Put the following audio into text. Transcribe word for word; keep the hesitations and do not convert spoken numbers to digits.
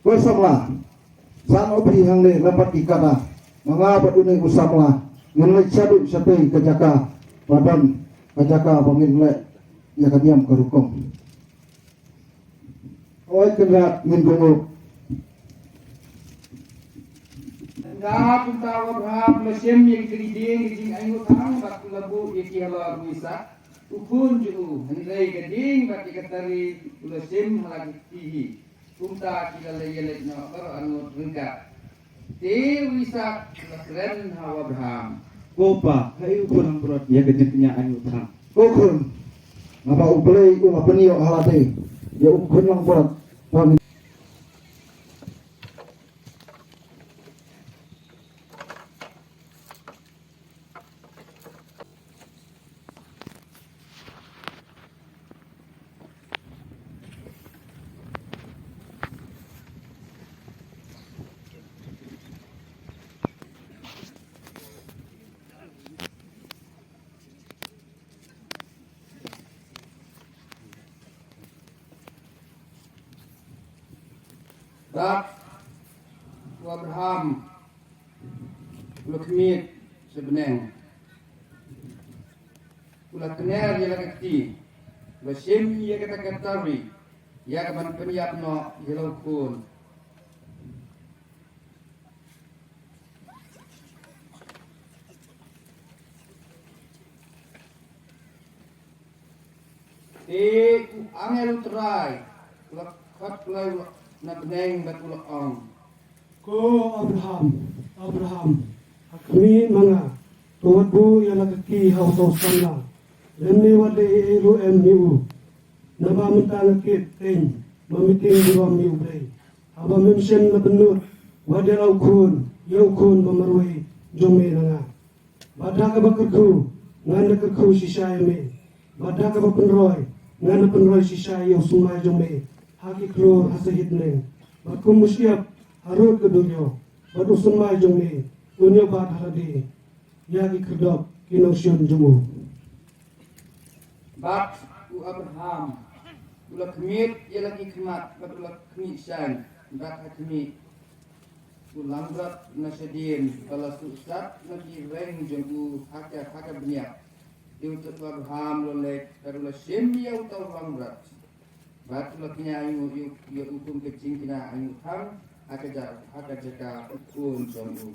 Ko samla, sa ong phi hangne lem bad ki kada, ma nga bad une u samla ngin leit shaduh shatei ka jaka ba don, ka jaka ba ngin leh ïa ka niam ka rukom. Oi Kynrad, ngin kohnguh. Nga, kumta u Abraham u la shim ïa ki kali dieng ki jingainguh thang bad u la buh ïa ki halor u Isaak u khun jong u, hynrei ka dieng bad ïa ka tari u la shim ha la ki kti hi. Kumta ki la leit ïaleit noh baroh arngut ryngkat. Te u Isaak u la kren ha u Abraham, "Ko pa, haei u khun langbrot ïa ka jingkñia ainguh thang?" "Ko khun, naba U Blei u la pynïoh ha lade ïa u khun langbrot." Bad u Abraham u la khmied sha bneng, u la kner ïa la ka kti, u la shim ïa kata ka tari ïa ka ban pynïap noh ïa la u khun. Te u angel U Trai u la khot kloi na bneng bad u la ong, "Ko Abraham, Abraham, ha khmih ma nga, to wat buh ïa la ka kti ha uta u samla, lymne wat leh ei ei ruh em ïa u. Naba mynta nga kit, teng, ba meeting burom ïa U Blei, haba mem shym la pynlut wat ïa la u khun, ïa u khun ba marwei jong me na nga. Bad da kaba kyrkhu ngan da kyrkhu shisha ïa me, bad da kaba pynroi ngan da pynroi shisha ïa u synmai jong me ha ki khlur ha sahit bneng. Bad kum u shyiap harud ka duriaw, bad u synmai jong me un ïoh bat ha lade ïa ki khyrdop ki nongshun jong u." Bad u Abraham u la khmied ïa la ki khmat bad u la khmih shaiñ, bad ha khmih u langbrot na shadien ba la suhsat na ki reng jong u ha ka, ha ka bniat. Te uta u Abraham u la leit bad u la shim ïa uta u langbrot, bad u la kñia ainguh ïa u kum ka jingkñia ainguh thang ha ka ja-, ha ka jaka u khun jong u.